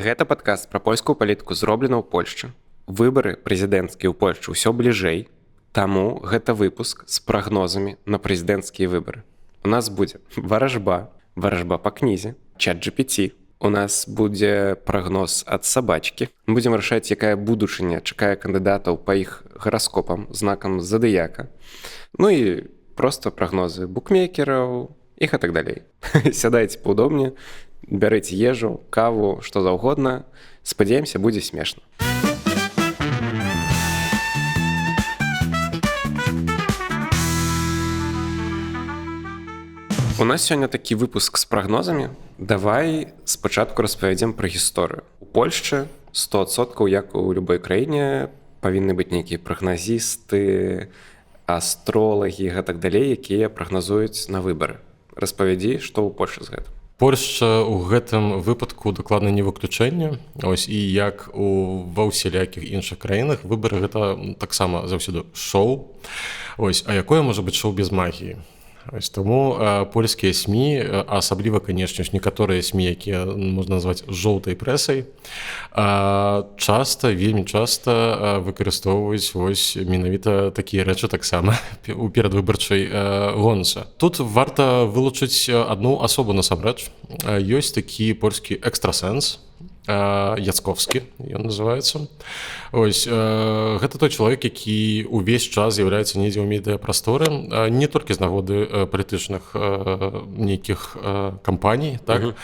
Гэта падкаст пра польскую палітыку, зроблена ў Польшчы. Выбары прэзідэнцкія ў Польшчы ўсё бліжэй, таму гэта выпуск з прагнозамі на прэзідэнцкія выбары. У нас будзе варажба, варажба па кнізе, чат GPT. У нас будзе прагноз ад сабачкі. Будзем рашаць, якая будучыня чакае кандыдатаў па іх гараскопам, знакам задыяка. Ну і просто прагнозы букмекераў і гэтак далей. Сядайце паўдобнее, бярыце ежу, каву, што заўгодна. Спадзяемся, будзе смешна. У нас сёння такі выпуск з прагнозамі. Давай спачатку распавядзем пра гісторыю. У Польшчы 100%, як у любой краіне, павінны быць нейкія прагназісты, астролагі і гэтак далей, якія прагназуюць на выбары. Распавядзі, што ў Польшчы з гэтым. Польшча ў гэтым выпадку дакладна не выключэнне. Ось, і як у ва ўсялякіх іншых краінах, выбары гэта таксама заўсёды шоу. Ось, а якое можа быць шоу без магіі? Ось, таму польскія СМІ, асабліва, канешне ж, некаторыя СМІ, якія можна назваць жоўтай прэсай, часта, вельмі часта выкарыстоўваюць вось менавіта такія рэчы таксама у перадвыбарчай гонцы. Тут варта вылучыць адну асобу насамрэч. Ёсць такі польскі экстрасэнс, Яцковскі ён называецца. Ось, гэта той чалавек, які ўвесь час з'яўляецца недзе ў медыяпрасторы, не толькі з нагоды палітычных нейкіх кампаній, так,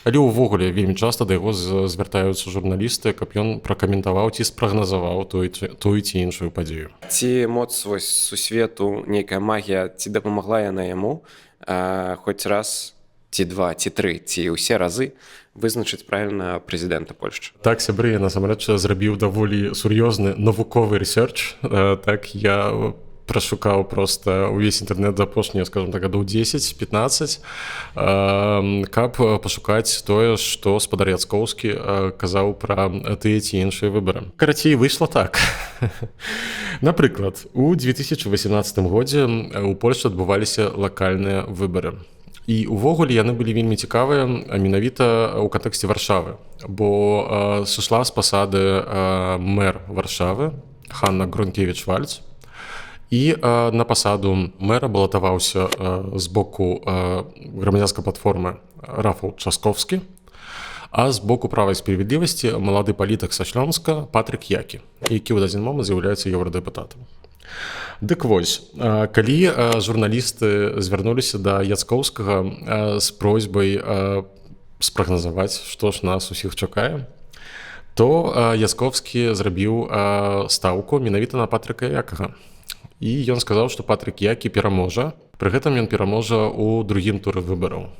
але ўвогуле вельмі часта да яго звяртаюцца журналісты, каб ён пракаментаваў ці спрагназаваў тую ці іншую падзею. Ці моц вось сусвету, нейкая магія, ці дапамагла яна яму хоць раз, ці два, ці тры, ці ўсе разы вызначыць правільна прэзідэнта Польшчы? Так, сябры, я насамрэч зрабіў даволі сур'ёзны навуковы рэсёрч. Так, я прашукаў проста ўвесь інтэрнэт за апошнія, скажем так, гадоў 10-15, каб пашукаць тое, што спадар Яцкоўскі казаў пра тыя ці іншыя выбары. Карацей, выйшла так. Напрыклад, у 2018 годзе ў Польшчы адбываліся лакальныя выбары. І ўвогуле яны былі вельмі цікавыя менавіта ў кантэксце Варшавы, бо сышла з пасады мэр Варшавы Ханна Грункевіч-Вальц, і на пасаду мэра балатаваўся з боку грамадзянскай платформы Рафал Часковскі, а з боку Правай справядлівасці малады палітык са Шлёнска Патрык Які, які ў дадзены момант з'яўляецца еўрадэпутатам. Дык вось, калі журналісты звярнуліся да Яцкоўскага з просьбай спрагназаваць, што ж нас усіх чакае, то Яцкоўскі зрабіў стаўку менавіта на Патрыка Якага. І ён сказаў, што Патрык Які пераможа, пры гэтым ён пераможа ў другім туры выбараў.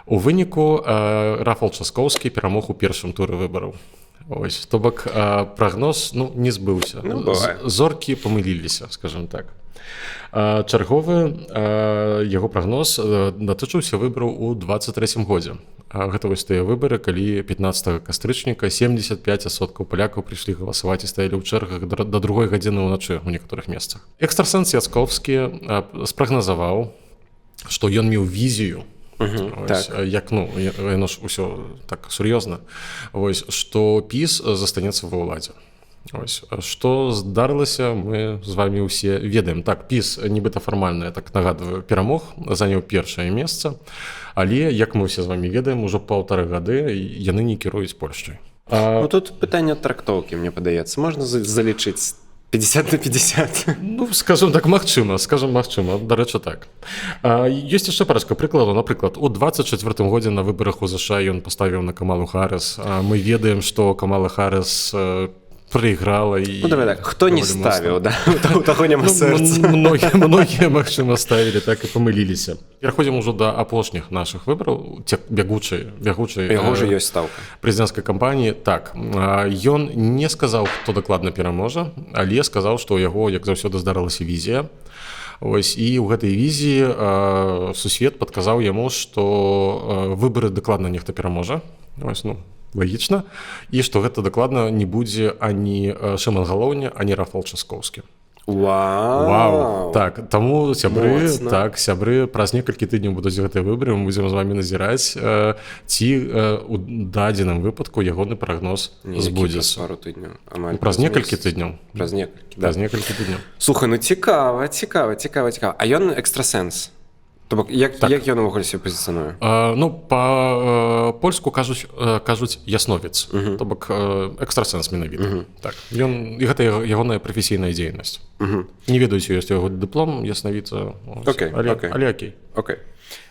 У выніку Рафал Часкоўскі перамог у першым туры выбараў. Ось, то бок прагноз, ну, не збыўся. Ну, бывае. Зоркі памыліліся, скажем так. Чарговы яго прагноз датычыўся выбараў у 23 годзе. Гэта вось тыя выбары, калі 15 кастрычніка 75% палякаў прыйшлі галасаваць і стаялі ў чэргах да другой гадзіны ўначы ў некаторых месцах. Экстрасэнс Яцкоўскі спрагназаваў, што ён меў візію. Ось, так. Як, ну, яно ж усё так сур'ёзна. Вось, што ПіС застанецца ва ўладзе. Ось, што здарылася, мы з вамі ўсе ведаем. Так, ПіС нібыта фармальна, я так нагадваю, перамог, заняў першае месца, але, як мы ўсе з вамі ведаем, ужо паўтары гады яны не кіруюць Польшчай. Ну, тут пытанне трактоўкі, мне падаецца. Можна залічыць 50 на 50. Ну, скажем так, магчыма, скажем, магчыма, дарэчы, так. Ёсць яшчэ парачка прыкладаў. Напрыклад, у 24 годзе на выбарах у ЗША ён паставіў на Камалу Харрыс. Мы ведаем, што Камала Харрыс прайграла і Ну, давай так, хто не даволі ставіў, моцна. да? У таго няма Ну, сэрца. Многія, магчыма, ставілі, так і памыліліся. Пераходзім ужо да апошніх нашых выбараў, те бягучай, Яго ўжо ёсць стаўка. прэзідэнцкай кампаніі. Так, ён не сказаў, хто дакладна пераможа, але сказаў, што ў яго, як заўсёды, здарылася візія. Ось, і ў гэтай візіі сусвет падказаў яму, што выбары дакладна нехта пераможа. Ось, ну, лагічна. І што гэта дакладна не будзе ані Шыман Галоўня, ані Рафал Часкоўскі. Вау! Вау! Так, таму, сябры, Моцна. так, сябры, праз некалькі тыдняў будуць гэтыя выбары, мы будзем з вами назіраць, ці у дадзеным выпадку ягоны прагноз Не, які збудзецца. праз пару тыдняў, амаль Праз некалькі месяц. тыдняў. Праз некалькі, да. Праз некалькі тыдняў. Слухай, ну цікава, цікава, цікава, цікава. А ён экстрасэнс. То бок, як, Так. як ён увогуле сябе пазіцыянуе? Ну, па польску кажуць ясновіц, то бок экстрасэнс менавіта. Так. Ён, і гэта ягоная прафесійная дзейнасць. Не ведаю, ці ёсць у яго дыплом яснавіца. Ось. Окей, але, окей. але окей. Окей.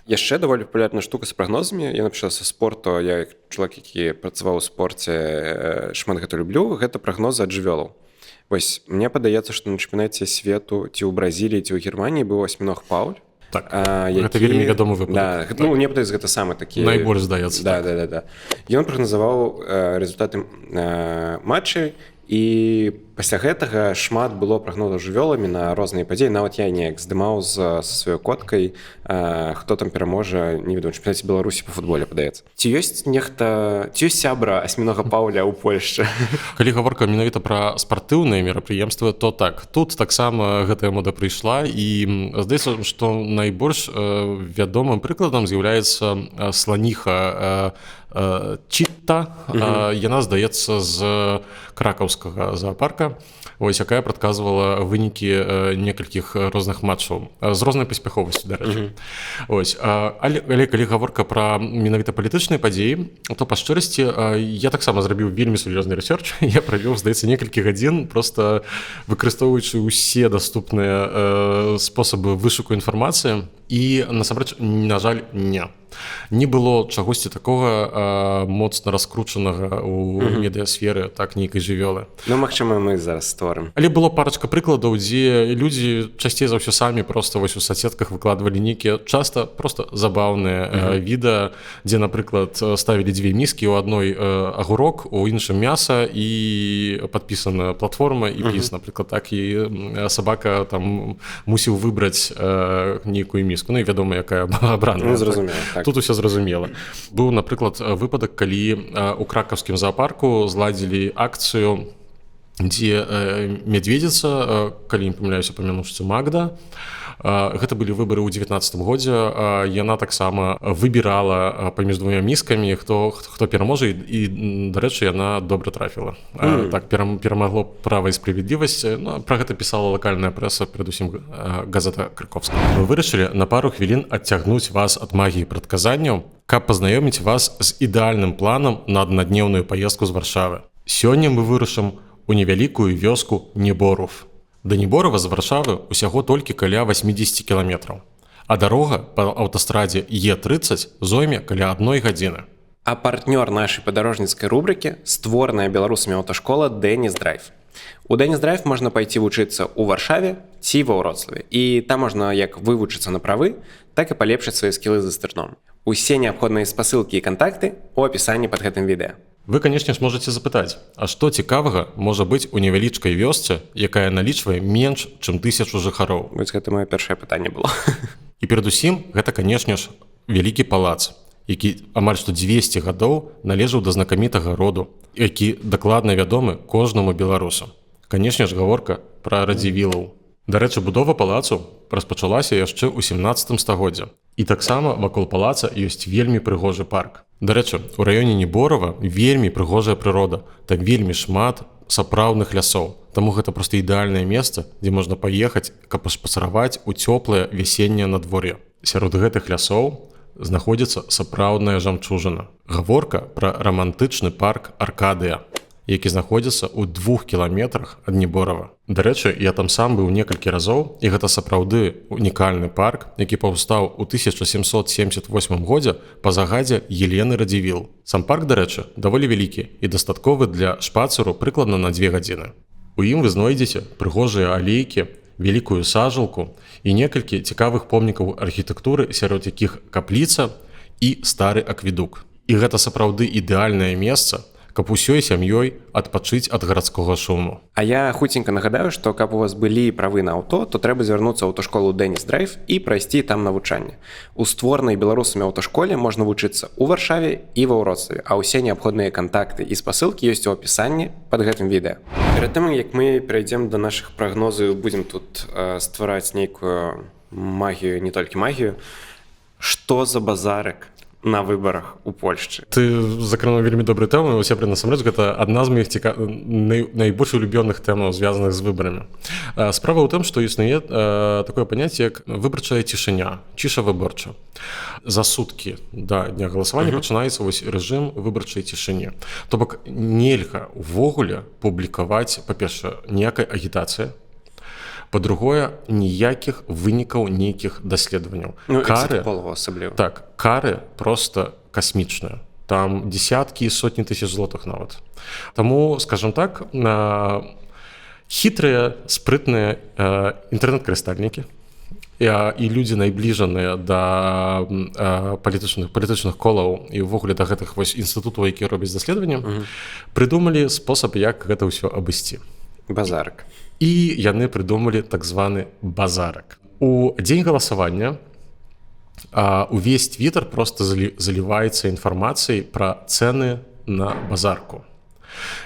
Яшчэ даволі папулярная штука з прагнозамі. Я напрыклад са спорту, я як чалавек, які працаваў у спорце, шмат гэта люблю, гэта прагнозы ад жывёлаў. Вось мне падаецца, што на чэмпіянаце свету ці ў Бразіліі, ці ў Германіі быў асьміног Пауль. Так. А, Гэта вельмі вядомы выпадак. Да, так. Ну, мне падаецца, гэта самы такі Найбольш, здаецца, Да, так. да. Ён прагназаваў рэзультаты матчай, і пасля гэтага шмат было прагнозаў жывёламі на розныя падзеі. Нават я неяк здымаў са сваёй коткай, хто там пераможа, не ведаю, чэмпіянаце Беларусі па футболе, падаецца. Ці ёсць нехта, ці ёсць сябра асьмінога Паўля ў Польшчы? Калі гаворка менавіта пра спартыўныя мерапрыемствы, то так, тут таксама гэтая мода прыйшла, і здаецца, што найбольш вядомым прыкладам з'яўляецца сланіха Чітта. Яна, здаецца, з кракаўскага заапарка, ось, якая прадказвала вынікі некалькіх розных матчаў з рознай паспяховасцю, дарэчы. Ось, але калі гаворка пра менавіта палітычныя падзеі, то, па шчырасці, я таксама зрабіў вельмі сур'ёзны рэсёрч. Я правёў, здаецца, некалькі гадзін, просто выкарыстоўваючы ўсе даступныя спосабы вышуку інфармацыі, і насамрэч, на жаль, не было чагосьці такога моцна раскручанага у медыасферы, так, нейкай жывёлы. Ну, магчыма, мы зараз створым. Але было парачка прыкладаў, дзе людзі часцей за ўсё самі просто вось у сацсетках выкладвалі нейкія часта просто забаўныя відэа, дзе, напрыклад, ставілі дзве міскі: у адной агурок, у іншым мяса, і падпісана платформа і піс, напрыклад, так, і сабака там мусіў выбраць нейкую міску. Ну і вядома, якая была абрана. Ну, зразумела, так. Тут усё зразумела. Быў, напрыклад, выпадак, калі у кракаўскім заапарку зладзілі акцыю, дзе мядзведзіца, калі не памыляюся па мянушцы Магда, гэта былі выбары ў 19 годзе, яна таксама выбірала паміж двумя міскамі, хто пераможа, і, дарэчы, яна добра трафіла. Так, перамагло «Права і справядлівасць». Ну, пра гэта пісала лакальная прэса, перадусім «Газета Кракоўская». Мы вырашылі на пару хвілін адцягнуць вас ад магіі прадказанняў, каб пазнаёміць вас з ідэальным планам на аднаднеўную паездку з Варшавы. Сёння мы вырушым у невялікую вёску Неборув. Да Неборава з Варшавы усяго толькі каля 80 кіламетраў. А дарога па аўтастрадзе Е30 зойме каля адной гадзіны. А партнёр нашай падарожніцкай рубрыкі — створаная беларусамі аўташкола Дэніс Драйв. У Дэніс Драйв можна пайці вучыцца ў Варшаве ці ва Ўроцлаве. І там можна як вывучыцца на правы, так і палепшыць свае скілы за стырном. Усе неабходныя спасылкі і кантакты ў апісанні пад гэтым відэа. Вы, канешне ж, можаце запытаць, а што цікавага можа быць у невялічкай вёсцы, якая налічвае менш, чым 1000 жыхароў? Вось гэта маё першае пытанне было. І перадусім гэта, канешне ж, вялікі палац, які амаль што 200 гадоў належаў да знакамітага роду, які дакладна вядомы кожнаму беларусу. Канешне ж, гаворка пра Радзівілаў. Дарэчы, будова палацу распачалася яшчэ ў 17 стагоддзя. І таксама вакол палаца ёсць вельмі прыгожы парк. Дарэчы, у раёне Неборава вельмі прыгожая прырода, там вельмі шмат сапраўдных лясоў. Таму гэта проста ідэальнае месца, дзе можна паехаць, каб пашпацыраваць у цёплае вясенняе надвор'е. Сярод гэтых лясоў знаходзіцца сапраўдная жамчужына. Гаворка пра рамантычны парк Аркадыя, які знаходзіцца ў 2 кіламетрах ад Неборава. Дарэчы, я там сам быў некалькі разоў, і гэта сапраўды унікальны парк, які паўстаў у 1778 годзе па загадзе Елены Радзівіл. Сам парк, дарэчы, даволі вялікі і дастатковы для шпацыру прыкладна на 2 гадзіны. У ім вы знойдзеце прыгожыя алейкі, вялікую сажалку і некалькі цікавых помнікаў архітэктуры, сярод якіх капліца і стары акведук. І гэта сапраўды ідэальнае месца, каб усёй сям'ёй адпачыць ад гарадскога шуму. А я хуценька нагадаю, што каб у вас былі правы на аўто, то трэба звярнуцца ў аўташколу Дэніс Драйв і прайсці там навучанне. У створанай беларусамі аўташколе можна вучыцца ў Варшаве і ва Ўроцлаве, а ўсе неабходныя кантакты і спасылкі ёсць у апісанні пад гэтым відэа. Перад тым, як мы перайдзем да нашых прагнозаў, будзем тут ствараць нейкую магію, не толькі магію, што за базарык на выбарах у Польшчы? Ты закрануў вельмі добрую тэму, сябры, насамрэч гэта адна з маіх найбольш улюбёных тэмаў, звязаных з выбарамі. Справа ў тым, што існуе такое паняцце, як выбарчая цішыня, cisza wyborcza. За суткі да дня галасавання пачынаецца вось рэжым выбарчай цішыні. То бок нельга увогуле публікаваць, па-першае, ніякай агітацыі, па-другое, ніякіх вынікаў нейкіх даследаванняў. Ну, кары асабліва. Так, кары просто касмічныя. Там десяткі і сотні тысяч злотых нават. Таму, скажем так, хітрыя, спрытныя інтэрнэт-карыстальнікі і людзі, найбліжаныя да палітычных колаў і ўвогуле да гэтых вось інстытутаў, якія робяць даследаванні, прыдумалі спосаб, як гэта ўсё абысці. Базарак. І яны прыдумалі так званы базарак. У дзень галасавання увесь твиттер просто заліваецца інфармацыяй пра цэны на базарку,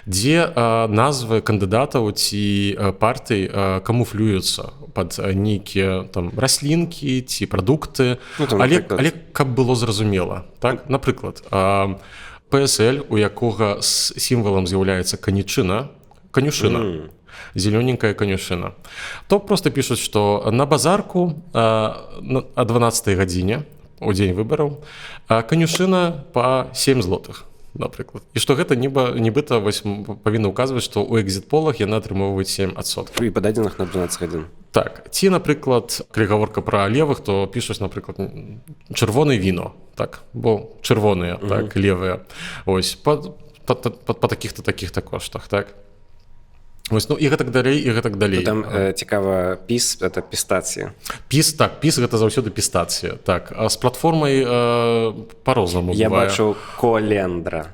дзе назвы кандыдатаў ці партый камуфлююцца пад нейкія там раслінкі ці прадукты, ну, там, але, напрыклад. Але каб было зразумела, так, напрыклад, ПСЛ, у якога з сімвалам з'яўляецца канічына, канюшына, зелененькая конюшина, то просто пишут, что на базарку о 12 гадзіне у дзень выбараў канюшына по 7 злотых, напрыклад. І што гэта нібыта вось павінна ўказваць, што ў экзітполах яны атрымоўваюць 7%. І па дадзеных на 12 гадзін. Так, ці, напрыклад, калі гаворка пра левых, то пішуць, напрыклад, чырвонае віно, так, бо чырвоныя, так, левыя. Ось, па такіх-то, такіх-то коштах, так. Ось, ну, і гэтак далей, і гэтак далей. Ну, там цікава, ПіС, это пістацыя. ПіС, так, ПіС гэта заўсёды пістацыя. Так, а з платформай па-рознаму Я бывае. бачу Колендра.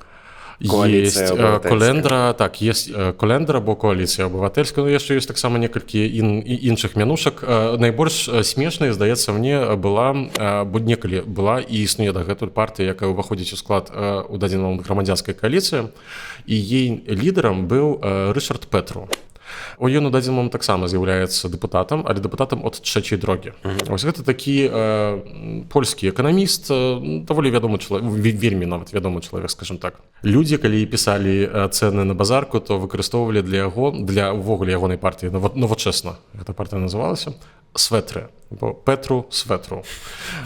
Коаліцыя Есть абывацельская. Колендра, так, есть Колендра, бо коаліцыя абывацельская, ну, яшчэ ёсць таксама некалькі іншых мянушак. Найбольш смешнай, здаецца мне, была, бо некалі была і існуе дагэтуль партыя, якая ўваходзіць у склад у дадзены момант грамадзянскай кааліцыі, і ей лідарам быў Рышард Петру. О, ён у дадзены момант таксама з'яўляецца дэпутатам, але дэпутатам от Трэцяй дрогі. Ось гэта такі польскі эканаміст, даволі вядомы чалавек, вельмі нават вядомы чалавек, скажем так. Людзі, калі пісалі цэны на базарку, то выкарыстоўвалі для яго, для увогуле ягонай партыі, Новачэсна, гэта партыя называлася, светры, бо Петру светру.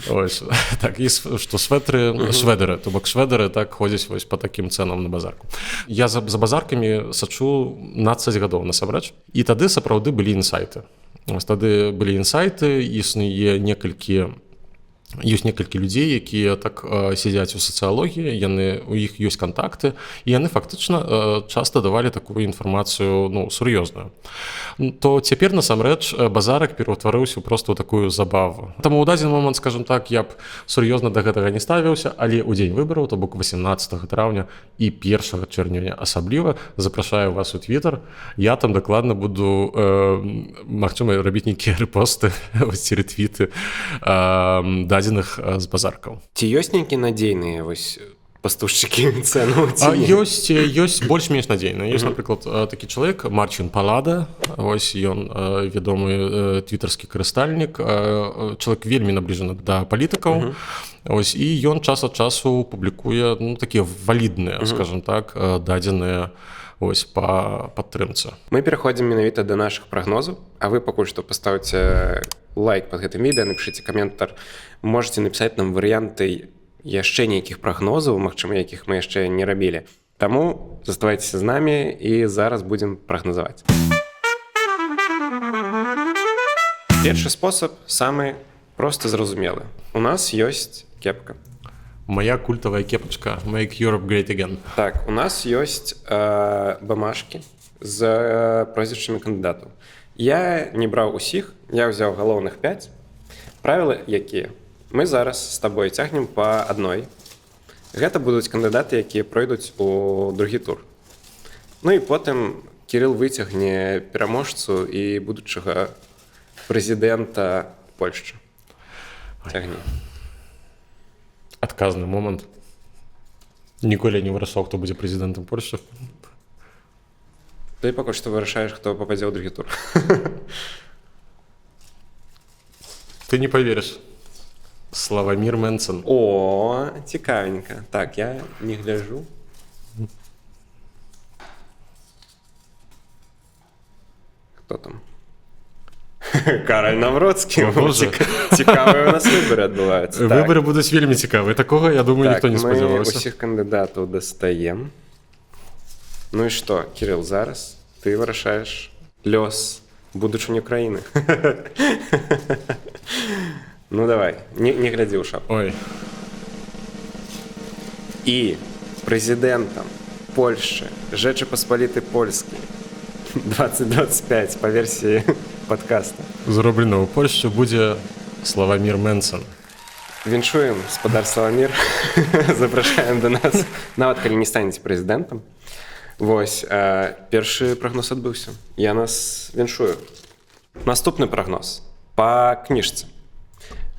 Ось, так, і што светры, шведеры, то бок шведеры так ходзяць вось по такім цэнам на базарку. Я за базаркамі сачу 12 гадоў насамрэч. І тады сапраўды былі інсайты. Ось тады былі інсайты, існуе некалькі, ёсць некалькі людзей, якія так сядзяць у сацыялогіі, у іх ёсць кантакты, і яны фактычна часта давалі такую інфармацыю, ну, сур'ёзную. То цяпер насамрэч базарак пераўтварыўся просто ў такую забаву. Таму ў дадзены момант, скажем так, я б сур'ёзна да гэтага не ставіўся, але ў дзень выбараў, то бок 18 траўня і 1 чэрвеня асабліва, запрашаю вас у Твиттер, я там дакладна буду, магчыма, рабіць нейкія рэпосты, ось ці ретвіты, дадзеных з базаркаў. Ці ёсць нейкія надзейныя вось пастушчыкі цэну ці не? Ёсць больш-менш надзейныя. Ёсць, напрыклад, такі чалавек Марчин Палада, ось ён вядомы твітарскі карыстальнік, чалавек вельмі набліжаны да палітыкаў. Ось, і ён час ад часу публікуе, ну, такія валідныя, скажем так, дадзеныя ось па падтрымцы. Мы пераходзім менавіта да нашых прагнозаў, а вы пакуль што паставце лайк под гэтым відэа, напішыце каментар, можете напісаць нам варыянты яшчэ нейкіх прагнозаў, магчыма, якіх мы яшчэ не рабілі. Таму заставайцеся з намі і зараз будзем прагназаваць. Першы спосаб самы просто зразумелы. У нас ёсць кепка. Моя культавая кепачка Make Europe Great Again. Так, у нас ёсць бамажкі з прозвішчамі кандыдатаў. Я не браў усіх, я ўзяў галоўных 5. Правілы якія? Мы зараз з табой цягнем па адной. Гэта будуць кандыдаты, якія пройдуць у другі тур. Ну і потым Кірыл выцягне пераможцу і будучага прэзідэнта Польшчы. Цягні. Адказны момант. Ніколі не вырашаў, хто будзе прэзідэнтам Польшчы. Ты пакуль што вырашаеш, хто пападзе ў другі тур. Ты не паверыш. Славамір Мэнцэн. О, цікавенька. Так, я не гляжу. Хто там? Караль Навроцкі. Цікавыя у нас выбары адбываюцца. Выбары будуць вельмі цікавыя. Такога, я думаю, ніхто не спадзяваўся. Мы усіх кандыдатаў дастаем. Ну і што, Кірыл, зараз ты вырашаеш лёс будучыню краіны. Ну давай, не глядзі ў шапку. Ой. І прэзідэнтам Польшчы, Жэчы Паспалітай Польскай 2025 па версіі падкаста. Зроблена ў Польшчы будзе Славамір Мэнцэн. Віншуем, спадар Славамір. Запрашаем да нас, нават калі не станеце прэзідэнтам. Вось, першы прагноз адбыўся. Я нас віншую. Наступны прагноз па кніжцы.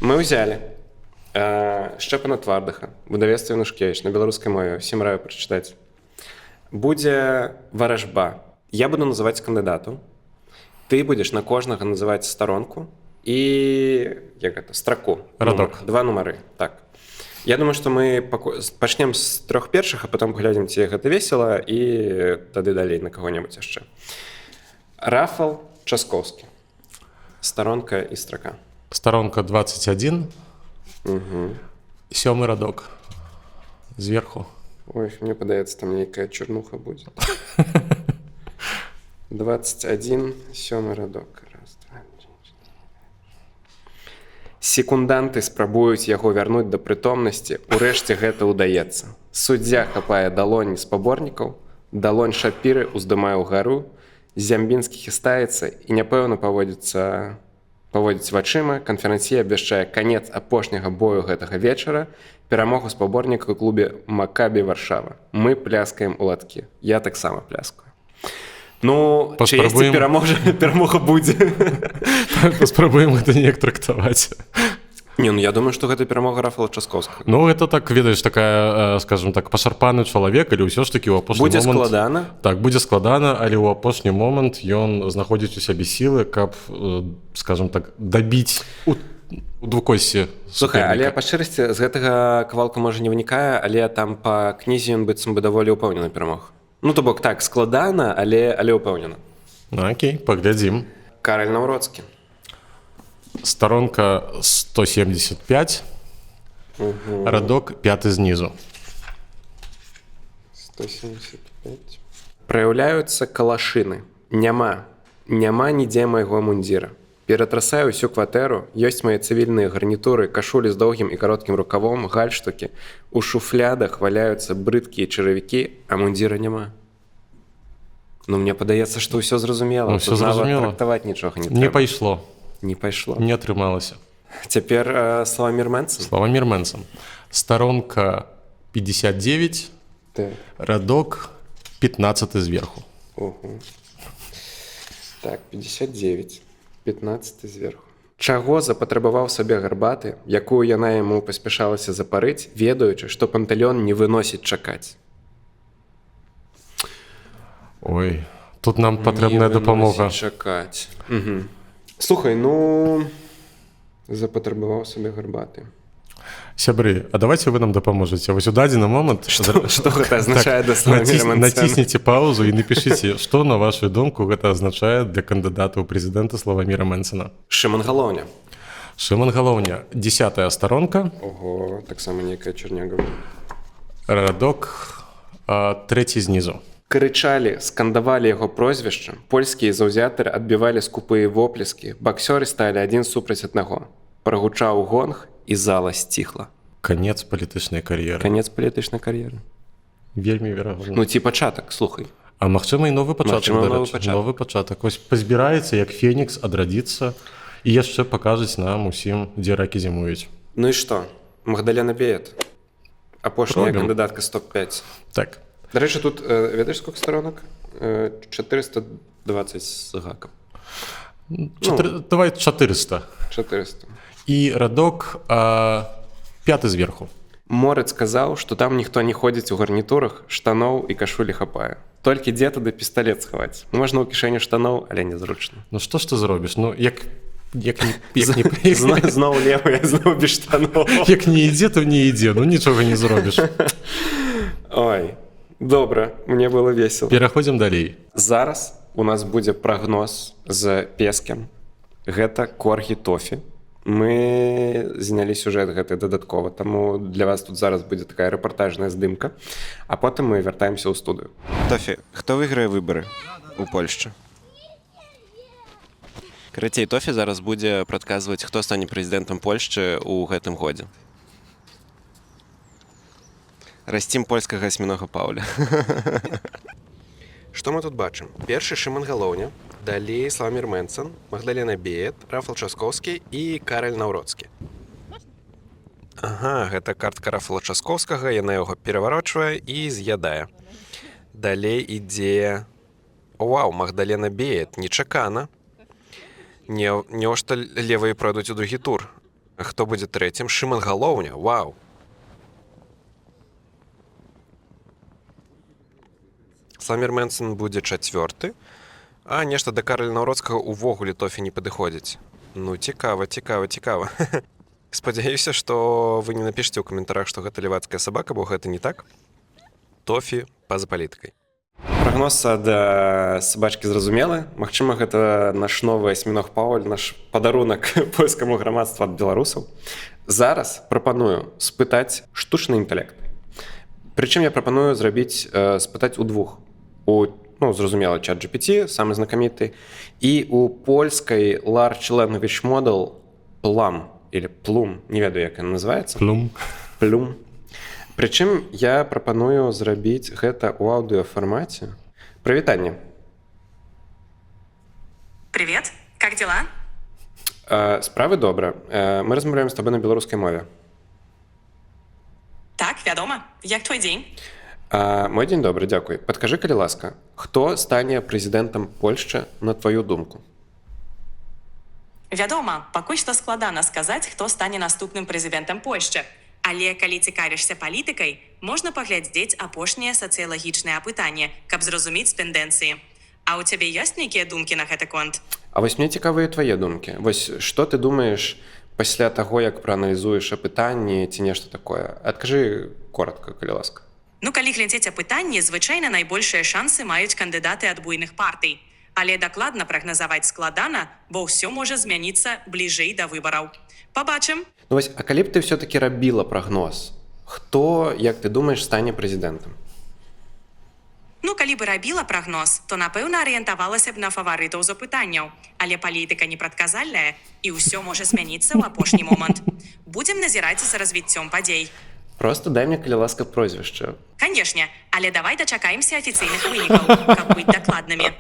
Мы ўзялі Шчэпана Твардаха, выдавецтва Янушкевіч, на беларускай мове, усім раю прачытаць. Будзе варажба. Я буду называць кандыдатаў. Ты будзеш на кожнага называць старонку і як гэта, строку. Радок. Два нумары, так. Я думаю, што мы пачнем з трох першых, а потом паглядзім, ці гэта весела, і тады далей на каго-небудзь яшчэ. Рафал Часкоўскі. Старонка і строка. Старонка 21. Угу. Сёмы радок. Зверху. Ой, мне падаецца, там нейкая чарнуха будзе. 21, сёмы радок. Раз, два, три, чатыры. Секунданты спрабуюць яго вярнуць да прытомнасці, урэшце гэта ўдаецца. Суддзя хапае далоні спаборнікаў, далонь Шапіры ўздымае ўгару, Зямбінскі хістаецца і няпэўна паводзіць вачыма, канферансье абвяшчае канец апошняга бою гэтага вечара, перамогу спаборніка ў клубе Макабі Варшава. Мы пляскаем у латкі. Я таксама пляскаю. Ну, чыясьці перамога будзе. Паспрабуем гэта неяк трактаваць. Не, ну я думаю, што гэта перамога Рафала Часкоўскага. Ну, гэта так, ведаеш, такая, скажем так, пашарпаны чалавек, але ўсё ж такі ў апошні будзе момант... Будзе складана. Так, будзе складана, але ў апошні момант ён знаходзіць у сябе сілы, каб, скажем так, дабіць у двукоссі Слухай, але па шчырасці з гэтага кавалка можа не вынікае, але там па кнізе ён быццам бы даволі ўпэўнена перамог. Ну, то бок, так, складана, але ўпэўнена. Ну, окей, паглядзім. Караль Наўроцкі. Старонка 175, угу. Радок 5 знізу. 175. Праяўляюцца калашыны. Няма. Няма нідзе майго мундзіра. Ператрасаю ўсю кватэру, ёсць мае цывільныя гарнітуры, кашулі з доўгім і кароткім рукавом, гальштукі. У шуфлядах валяюцца брыдкія чаравікі, а мундзіра няма. Ну, мне падаецца, што ўсё зразумела. Ну, ўсё зразумела. Трактаваць нічога не трэба. Не пайшло. Не пайшло. Не атрымалася. Цяпер Славамір Мэнцэн. Славамір Мэнцэн. Старонка 59, так. Радок 15 зверху. Ого. Так, 59, 15 зверху. Чаго запатрабаваў сабе гарбаты, якую яна яму паспяшалася запарыць, ведаючы, што Панталеон не выносіць чакаць. Ой, тут нам патрэбная дапамога. Не выносіць чакаць. Угу. Слухай, ну, запатрабаваў сабе гарбаты. Сябры, а давайте вы нам дапаможаце. Вось у дадзены момант... Што гэта азначае да Славаміра Мэнцэна? Націсніце паузу і напішыце, што, на вашу думку, гэта азначае для кандыдата ў прэзідэнта Славаміра Мэнцэна. Шыман Галоўня. Шыман Галоўня. 10-я старонка. Ого, таксама нейкая чарняга. Радок 3 знізу. Крычалі, скандавалі яго прозвішча, польскія заўзятары адбівалі скупыя воплескі, баксёры сталі адзін супраць аднаго. Прагучаў гонг, і зала сціхла. Канец палітычнай кар'еры. Канец палітычнай кар'еры. Вельмі верагодна. Ну, ці пачатак, слухай. А магчыма і новы пачатак, Магчыма, новы пачатак. Новы пачатак. Вось пазбіраецца, як фенікс, адрадзіцца і яшчэ пакажуць нам усім, дзе ракі зімуюць. Ну і што? Магдалена Беет. Апошняя Робім. кандыдатка з топ-5. Так. Дарэчы, тут ведаеш, сколько сторонак? 420 з гакам. Давай 400. 400. І радок пяты зверху. Морец сказаў, што там ніхто не ходзіць у гарнітурах, штаноў і кашулі хапае. Толькі дзе тады пісталет схаваць? Можна ў кішэню штаноў, але нязручна. Ну што ж ты зробіш? Ну як не, Зноў левая, зноў без штаноў. як не ідзе, то не ідзе, ну нічога не зробіш. Ой, добра, мне было весело. Пераходзім далей. Зараз у нас будзе прагноз з пескем. Гэта коргі Тофі. Мы знялі сюжэт гэты дадаткова, таму для вас тут зараз будзе такая рэпартажная здымка, а потым мы вяртаемся ў студыю. Тофі, хто выйграе выбары у Польшчы? Карацей, Тофі зараз будзе прадказваць, хто стане прэзідэнтам Польшчы ў гэтым годзе. Расцім польскага асьмінога Паўля. Што мы тут бачым? Першы Шыман Галоўня, далей Славамір Мэнцэн, Магдалена Беет, Рафал Часкоўскі і Караль Наўроцкі. Ага, гэта картка Рафала Часкоўскага, яна яго пераварочвае і з'ядае. Далей ідзе... Вау, Магдалена Беет, нечакана. Неўжто левыя пройдуць у другі тур? Хто будзе трэцім? Шыман Галоўня, вау. Сламір Мэнсон будзе чацвёрты, а нешта да Караля Наўроцкага увогуле Тофі не падыходзіць. Ну, цікава, цікава, цікава. Спадзяюся, што вы не напішце ў каментарах, што гэта левацкая сабака, бо гэта не так. Тофі па-за палітыкай. Прагноз ад сабачкі зразумелы. Магчыма, гэта наш новы асьміног Пауль, наш падарунак польскаму грамадству ад беларусаў. Зараз прапаную спытаць штучны інтэлект. Прычым я прапаную зрабіць спытаць у двух. У, ну, зразумела, чат GPT, самы знакаміты, і у польскай Large Language Model Plum, или Plum, не ведаю, як яна называецца. Плюм. Плюм. Прычым я прапаную зрабіць гэта ў аўдыофармаце. Прывітанне. Привет, как дела? Справы добра. Мы размаўляем з табой на беларускай мове. Так, вядома. Як твой дзень? Мой дзень добры, дзякуй. Падкажы, калі ласка, хто стане прэзідэнтам Польшчы, на тваю думку? Вядома, пакуль што складана сказаць, хто стане наступным прэзідэнтам Польшчы. Але калі цікавішся палітыкай, можна паглядзець апошняе сацыялагічнае апытанне, каб зразумець тэндэнцыі. А ў цябе ёсць нейкія думкі на гэты конт? А вось мне цікавыя твае думкі. Вось што ты думаеш пасля таго, як прааналізуеш апытанні ці нешта такое? Адкажы коротко, калі ласка. Ну, калі глядзець апытанні, звычайна найбольшыя шансы маюць кандыдаты ад буйных партый. Але дакладна прагназаваць складана, бо ўсё можа змяніцца бліжэй да выбараў. Пабачым. Ну вось, а калі б ты все-таки рабіла прагноз, хто, як ты думаеш, стане прэзідэнтам? Ну, калі бы рабіла прагноз, то напэўна арыентавалася б на фаварытаў з апытанняў. Але палітыка непрадказальная, і ўсё можа змяніцца ў апошні момант. Будзем назіраць за развіццём падзей. Просто дай мне, калі ласка, прозвішча. Канешне, але давай дачакаемся афіцыйных вынікаў, каб быць дакладнымі.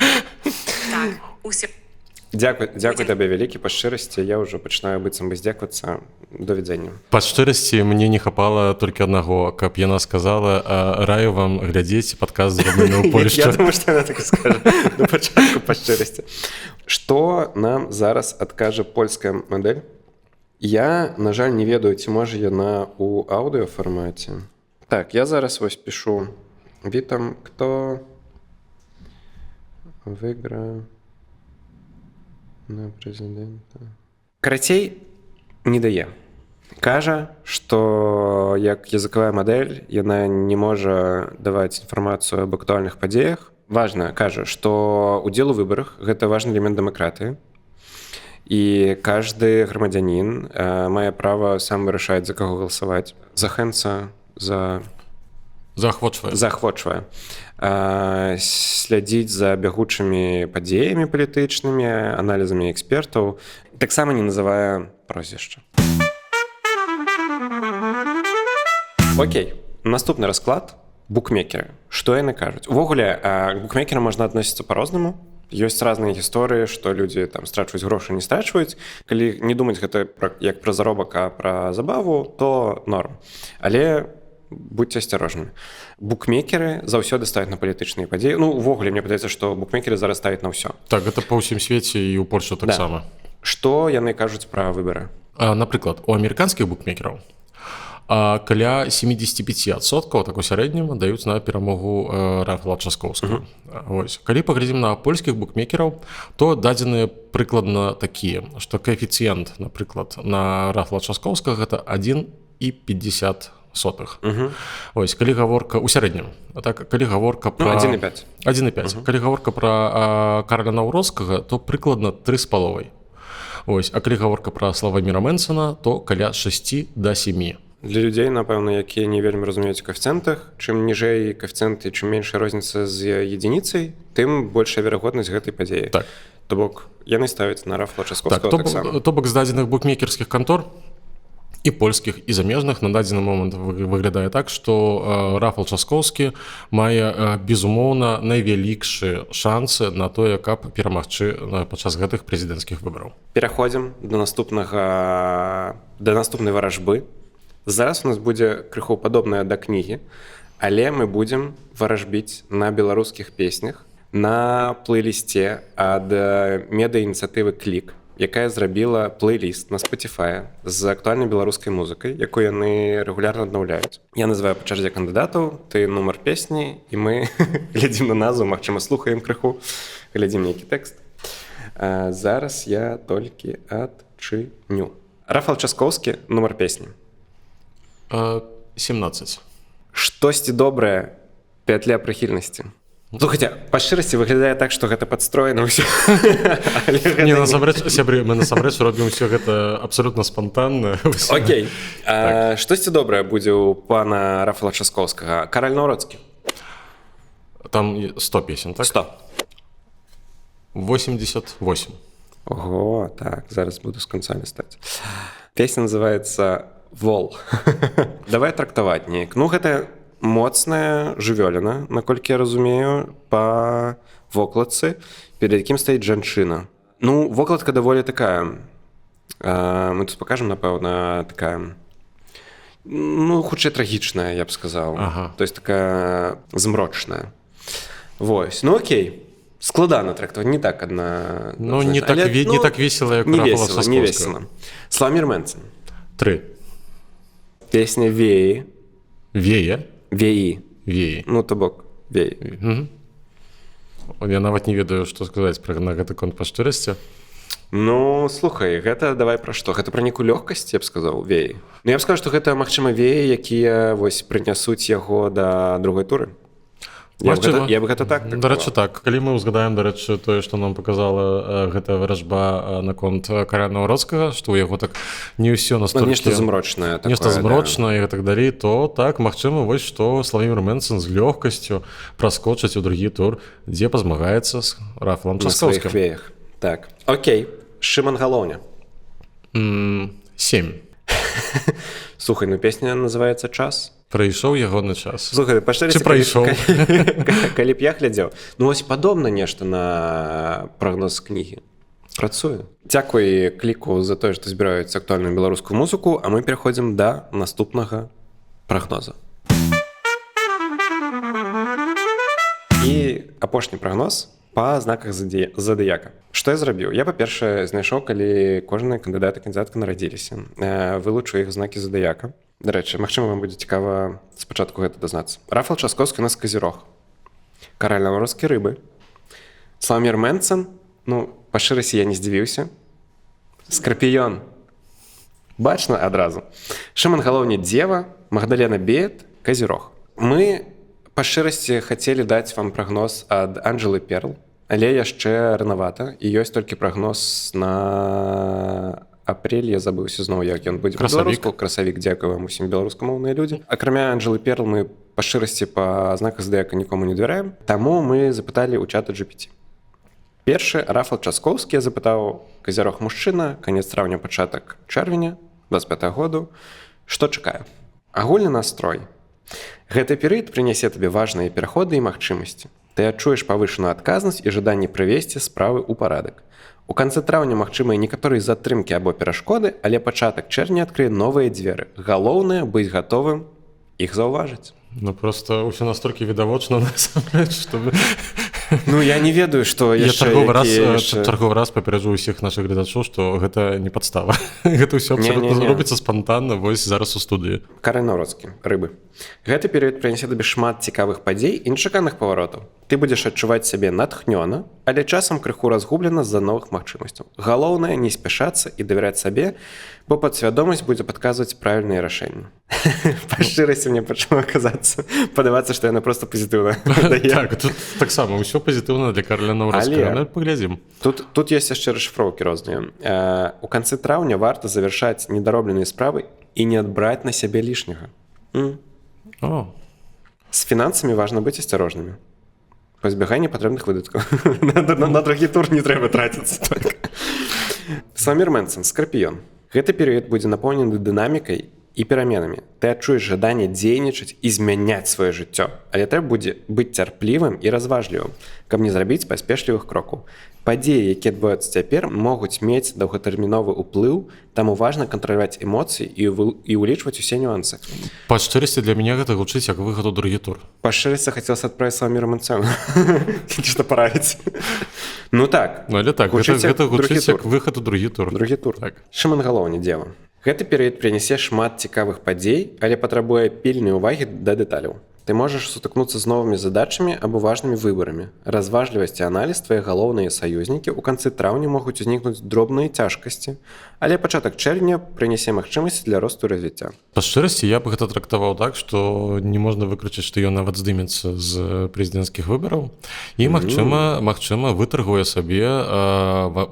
Так, усё. Дзякуй, дзякуй табе вялікі па шчырасці, я ўжо пачынаю быццам бы здзеквацца. До відзення. Па шчырасці, мне не хапала толькі аднаго, каб яна сказала: «Раю вам глядзець падказ «Зроблены ў Я Польшчы». думаю, што яна так і скажа на пачатку па шчырасці. Што нам зараз адкажа польская мадэль? Я, на жаль, не ведаю, ці можа яна ў аўдыофармаце. Так, я зараз вось пішу: «Witam, хто выйграе на прэзідэнта?» Карацей, не дае. Кажа, што як языкавая мадэль яна не можа даваць інфармацыю аб актуальных падзеях. Важна, кажа, што удзел у выбарах гэта важны элемент дэмакратыі. І каждый грамадзянін мае права сам вырашаць, за каго галасаваць. Zachęca за Заахвочвае. Заахвочвае слядзіць за бягучымі падзеямі палітычнымі, аналізамі экспертаў. Таксама не называе прозвішча. Окей, наступны расклад: букмекеры. Што яны кажуць? Увогуле, к букмекерам можна адносіцца па-рознаму. Ёсць разныя гісторыі, што людзі там страчваюць грошы, не страчваюць. Калі не думаць гэта як пра заробак, а пра забаву, то норм. Але Будьте асцярожнымі. Букмекеры заўсёды ставяць на палітычныя падзеі. Ну, увогуле, мне падаецца, што букмекеры зараз ставяць на ўсё. Так, гэта па ўсім свеце і ў Польшу таксама. Да. Што яны кажуць пра выбары? Напрыклад, у амерыканскіх букмекераў каля 75% так у сярэднім даюць на перамогу Рафала Часкоўскага. Вось. Калі паглядзім на польскіх букмекераў, то дадзеныя прыкладна такія, што каэфіцыент, напрыклад, на Рафала Часкоўскага гэта 1,50. Ось, калі гаворка у сярэднім, так, калі гаворка пра, ну, 1,5. 1,5. Калі гаворка пра Караля Наўроцкага, то прыкладна 3,5. Ось, а калі гаворка пра Славаміра Мэнсона, то каля 6 до 7. Для людзей, напэўна, якія не вельмі разумеюць у каэфіцыентах, чым ніжэй каэфіцыенты, чым меншая розніца з единицай, тым большая верагоднасць гэтай падзеі. Так. То бок яны ставяць на Рафала Часкоўскага. Так, таксама. То бок з дадзеных букмекерскіх кантор і польскіх, і замежных на дадзены момант выглядае так, што Рафал Часкоўскі мае безумоўна найвялікшыя шансы на тое, каб перамагчы падчас гэтых прэзідэнцкіх выбараў. Пераходзім до наступнай варажбы. Зараз у нас будзе крыху падобная да кнігі, але мы будзем варажбіць на беларускіх песнях на плейлісце ад медыа-ініцыятывы «Клік», якая зрабіла плейліст на Spotify з актуальнай беларускай музыкай, якую яны рэгулярна аднаўляюць. Я называю па чарзе кандыдатаў, ты нумар песні, і мы глядзім на назву, магчыма, слухаем крыху, глядзім нейкі тэкст. Зараз я толькі адчыню. Рафал Часкоўскі, нумар песні. 17. Штосьці добрае, пятля прыхільнасці. Слухайце, па шчырасці выглядае так, што гэта падстроена ўсё. Не, насамрэч, сябры, мы насамрэч робім усё гэта абсалютна спантанна. Окей. Штосьці добрае будзе ў пана Рафала Часкоўскага. Караль Наўроцкі. Там 100 песен, так? 100. 88. Ого, так, зараз буду з канцамі стаць. Песня называецца «Вол». Давай трактаваць неяк. Ну, гэта моцная жывёліна, наколькі я разумею, па вокладцы, перад якім стаіць жанчына. Ну, вокладка даволі такая, мы тут пакажам, напэўна, такая, ну, хутчэй трагічная, я б сказаў. Ага. То есть такая змрочная. Вось, ну окей. Складана трактаваць, не так адна... Ну, не так, але, не так весела, як не Рафала весела, не Часкоўскага. весела. Славамір Мэнцэн. 3. Песня «Веі». Вея? Веі. Веі. Ну, то бок, веі. Угу. Я нават не ведаю, што сказаць пра на гэты конт па шчырасці. Ну, слухай, гэта давай пра што? Гэта пра нейкую лёгкасць, я б сказаў, веі. Ну, я б сказаў, што гэта, магчыма, веі, якія вось прынясуць яго да другой туры. Я б гэта так. Дарэчы, так. Калі мы ўзгадаем, дарэчы, тое, што нам паказала гэтая варажба наконт Караля Наўроцкага, што ў яго так не ўсё настолькі... Ну, нешта змрочнае. Такое, нешта змрочнае, да. І так далей, то так, магчыма, вось што Славамір Мэнцэн з лёгкасцю праскочыць у другі тур, дзе пазмагаецца з Рафалам Часкоўскім. На сваіх веях. Так. Окей. Шыман Галоўня. 7. Слухай, ну песня называецца «Час». Прайшоў ягоны час. Слухай, па шчырасці, Ці прайшоў? Калі б я глядзеў. Ну вось падобна нешта на прагноз кнігі. Працуе. Дзякуй Кліку за тое, што збіраюць актуальную беларускую музыку, а мы пераходзім да наступнага прагноза. І апошні прагноз па знаках задыяка. Што я зрабіў? Я, па-першае, знайшоў, калі кожны кандыдат і кандыдатка нарадзіліся. Вылучыў іх знакі задыяка. Дарэчы, магчыма, вам будзе цікава спачатку гэта дазнацца. Рафал Часкоўскі у нас казірог. Караль Наўроцкі рыбы. Славамір Мэнцэн, ну, па шчырасці я не здзівіўся. Скарпіён. Бачна адразу. Шыман Галоўня дзева, Магдалена Беет, казірог. Мы па шчырасці хацелі даць вам прагноз ад Анджелы Перл, але яшчэ ранавата, і ёсць толькі прагноз на апрель, я забыўся зноў, як ён будзе па-беларуску. Красавік, дзякую вам усім беларускамоўныя людзі. Акрамя Анджелы Перл мы па шчырасці па знаках задыяка нікому не давяраем, таму мы запыталі ў чата GPT. Першы, Рафал Часкоўскі, я запытаў: казярог мужчына, канец траўня, пачатак чэрвеня 25 году, што чакае? Агульны настрой. Гэты перыяд прынясе табе важныя пераходы і магчымасці. Ты адчуеш павышаную адказнасць і жаданне прывесці справы ў парадак. У канцы траўня магчымыя некаторыя затрымкі або перашкоды, але пачатак чэрвеня адкрые новыя дзверы. Галоўнае быць гатовым Іх заўважыць. Ну, просто ўсё настолькі відавочна насамрэч, што Ну, я не ведаю, што я яшчэ, чарговы раз якія яшчэ. Чарговы раз папярэджу ўсіх нашых гледачоў, што гэта не падстава, гэта ўсё абсолютно Не-не-не. робіцца спантанна вось зараз у студыі. Кароль Наўроцкі, рыбы. Гэты перыяд прынясе табе шмат цікавых падзей і нечаканых паваротаў. Ты будзеш адчуваць сябе натхнёна, але часам крыху разгублена з-за новых магчымасцяў. Галоўнае — не спяшацца і давяраць сабе, бо падсвядомасць будзе падказваць правільныя рашэнні. Па шчырасці, мне пачало казацца, падавацца, што яна просто пазітыўна дае. Так, тут таксама ўсё пазітыўна для Караля Наўроцкага. Але Ну, паглядзім. Тут ёсць яшчэ расшыфроўкі розныя. У канцы траўня варта завяршаць недаробленыя справы і не адбраць на сябе лішняга. О. З фінансамі важна быць асцярожнымі. Пазбягай непатрэбных выдаткаў. На другі тур не трэба траціцца. Так. Славамір Мэнцэн, скарпіён. Гэты перыяд будзе напоўнены дынамікай і пераменамі. Ты адчуеш жаданне дзейнічаць і змяняць сваё жыццё. Але трэба будзе быць цярплівым і разважлівым, каб не зрабіць паспешлівых крокаў. Падзеі, якія адбываюцца цяпер, могуць мець даўгатэрміновы ўплыў, таму важна кантраляваць эмоцыі і ўлічваць усе нюансы. Па шчырасці, для мяне гэта гучыць як выхад у другі тур. Па шчырасці, хацелася адправіць Славаміру Мэнцэну. Што параіць. Ну так. Ну, але так, гэта, Гучыць як гэта другі гучыць як тур. выхад у другі тур. Другі тур. Так. Шыман Галоўня, дзева. Гэты перыяд прынясе шмат цікавых падзей, але патрабуе пільнай увагі да дэталяў. Ты можаш сутыкнуцца з новымі задачамі або важнымі выбарамі. Разважлівасць і аналіз — твае галоўныя саюзнікі. У канцы траўня могуць узнікнуць дробныя цяжкасці, але пачатак чэрвеня прынясе магчымасці для росту і развіцця. Па шчырасці, я б гэта трактаваў так, што не можна выключыць, што ён нават здымецца з прэзідэнцкіх выбараў і магчыма, вытаргуе сабе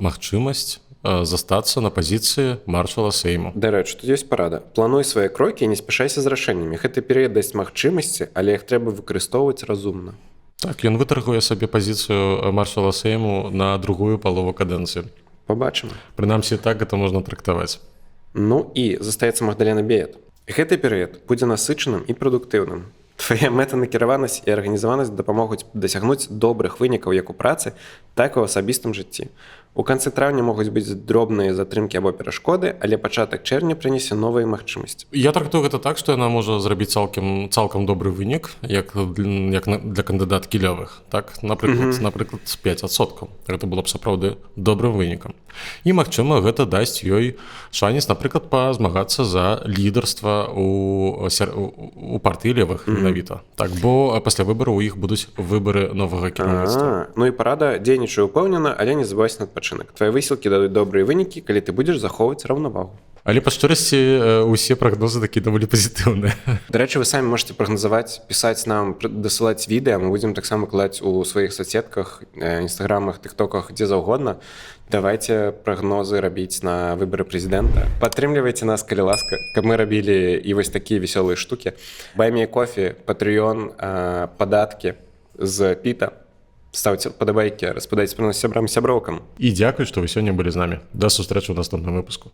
магчымасць застацца на пазіцыі маршала Сейму. Дарэчы, тут ёсць парада. Плануй свае крокі і не спяшайся з рашэннямі. Гэты перыяд дасць магчымасці, але іх трэба выкарыстоўваць разумна. Так, ён вытаргуе сабе пазіцыю маршала Сейму на другую палову кадэнцыі. Пабачым. Прынамсі, так гэта можна трактаваць. Ну і застаецца Магдалена Беет. Гэты перыяд будзе насычаным і прадуктыўным. Твая мэтанакіраванасць і арганізаванасць дапамогуць дасягнуць добрых вынікаў як у працы, так і ў асабістым жыцці. У канцы траўня могуць быць дробныя затрымкі або перашкоды, але пачатак чэрвеня прынясе новыя магчымасці. Я трактую гэта так, што яна можа зрабіць цалкам добры вынік як для кандыдаткі левых, так, напрыклад, напрыклад, 5%. Гэта было б сапраўды добрым вынікам, і магчыма, гэта дасць ёй шанец, напрыклад, пазмагацца за лідарства у партыі левых менавіта так, бо пасля выбараў у іх будуць выбары новага кіраўніцтва. А, ну і парада: дзейнічай упэўнена, але не забывайся на адпачынак. Твае высілкі дадуць добрыя вынікі, калі ты будзеш захоўваць раўнавагу. Але па шчырасці, усе прагнозы такі даволі пазітыўныя. Дарэчы, вы самі можете прагназаваць, пісаць нам, дасылаць відэа, мы будзем таксама клаць у сваіх соцсетках, інстаграмах, тыктоках, дзе заўгодна. Давайте прагнозы рабіць на выбары прэзідэнта. Падтрымлівайце нас, калі ласка, каб мы рабілі і вось такія вясёлыя штукі. Buy Me a Coffee, Patreon, падаткі з піта. Ставце падабайкі, распавядайце пра нас сябрам і сяброўкам. І дзякуй, што вы сёння былі з намі. Да сустрэчы ў наступным выпуску.